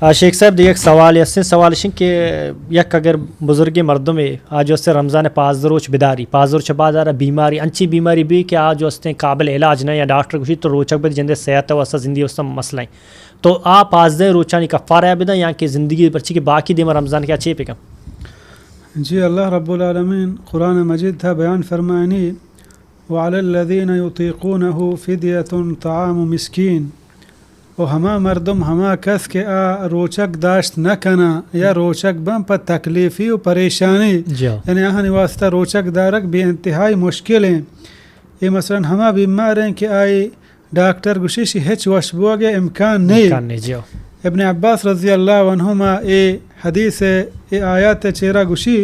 آ، شیخ صاحب، دیگہ یک سوالے ہستیں۔ سوال اش انت کہ یک اگر بزرگیں مردمے آ جو ہستیں رمضان ء پانزدہ روچ بداری، پانزدہ روچ بعد آرا بیماری، انچیں بیماری بی کہ آ جو ہستیں قابل علاج نہ، یا ڈاکٹر گوشی تو روچگ بدے، جندے صحت ء واسطہ، زندگی واسطہ مسئلہ ایں، تو آ پانزدہ روچانی کفارہ ء بدن یا کہ زندگی، پرچی کہ باقی دیما رمضان کہ آ چے بکن؟ جی، اللہ رب العالمین قرآن مجید تھا بیان فرمائنی، وعلی الذین یطیقونہ فدیۃ طعام مسکین۔ و ہما مردم، ہما کس کہ آ روچگ داشت نہ کناں یا روچگ بن پہ تکلیفی و پریشانی، جی۔ یعنی آہانی واسطہ روچگ دارگ بے انتہائی مشکل ایں۔ اے مثلاً ہما بیمار ایں کہ آئی ڈاکٹر گوشی شی ہچ وش بوگ ء امکان نہیں۔ امکان نہیں، جی۔ ابن عباس رضی اللہ عنہما اے حدیث ء اے آیات ء چیرا گوشی،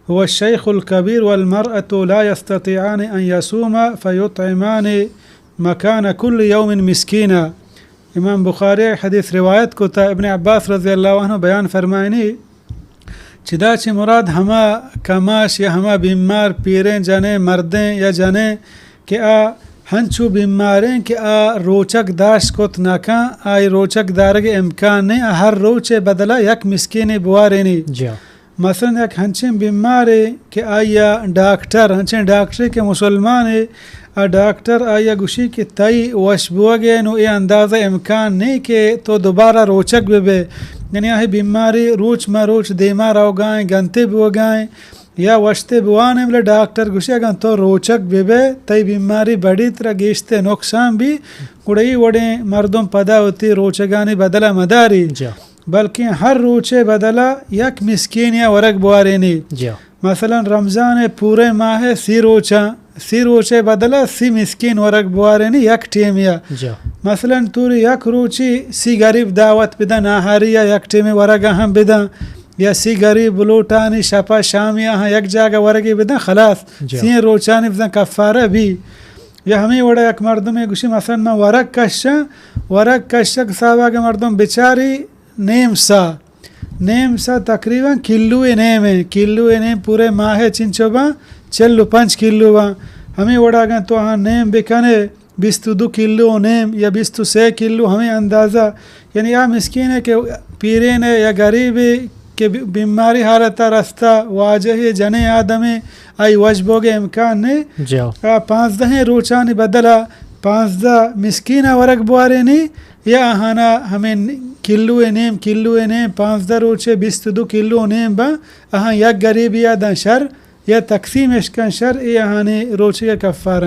هو الشیخ الکبیر والمرأة لا یستطیعان ان یصوما فیطعمان مکان کل یوم مسکینا۔ امام بخاری حدیث روایت کو تا ابن عباس رضی اللہ عنہ بیان فرمائنی، چدا چہ مراد ہما کماش یا ہما بیمار پیریں جنیں مردیں یا جنیں کہ آ ہنچو بیماریں کہ آ روچگ داشت کت نہ کن، آئی روچگ دارگ امکان نہیں، آ ہر روچے بدلا یک مسکینے بوارینی۔ جی۔ مثلاً یک ہنچیں بیمارے کہ آئی ء ڈاکٹر، ہنچیں ڈاکٹرے کہ مسلمانے، آ ڈاکٹر آئی ء گوشی کہ تئی وش بوگ ء نوں اے اندازہ امکان نہیں کہ تو دوبارہ روچگ بہ بئے۔ یعنی آہی بیماری روچ مہ روچ دیما روگائیں، گنتے بوگائیں یا وشتے بوانیں، بلے ڈاکٹر گوشی اگاں تو روچگ بہ بئے، تئی بیماری بڑی ترا گیشتے نقصان بی، گڑا ای وڑیں مردم پدا وتی روچگانی بدلہ مداری۔ جی۔ بلکیں ہر روچے بدلا یک مسکین یا ورگ بوارینی۔ جی۔ مثلاً رمضان ء پورے ماہ ء سی روچاں، سی روچے بدلا سی مسکین ورگ بوارینی یک ٹیمیا۔ جی۔ مثلاً توری یک روچی سی غریب دعوت بدن آہاری یا یک ٹیمے ورگ ہم بدن، یا سی غریب بلوٹانی شپا شامی آہاں یک جاگہ ورگی بدن، خلاص۔ جی۔ سی روچانی بزن کفارہ بی۔ یا ہمیں وڑا یک مردمے گوشی مثلاً من ورگ کشاں، ورگ کشگ صاحب اگہ مردم بچاری، نیم سا، نیم سا تقریباً کلو ء نیم ء، کلو ء نیم پورے ماہ ء چنچو باں، چل و پنچ کلو باں۔ ہمیں وڑا اگاں تو آہاں نیم بکنے، بیست و دو کلو و نیم یا بیست و سے کلو، ہمیں اندازہ، یعنی آ مسکین ہے کہ پیرین ہے یا غریب ہے کہ بی-، بیماری حالت رستہ، واجہ ہے، جنیں آدم ہے، آئی وش بوگ امکان نے۔ جی۔ آ پانزدہیں روچانی بدلا پانزدہ مسکین ء ورگ بوارینی، یا آہانا ہمے کلو ء نیم، کلو ء نیم، پانزدہ روچے بیست و دو کلو و نیم باں، آہاں یک غریبی ء داں شر، یا تقسیم اش کن شر، اے آہانی روچے ء کفارہ انت۔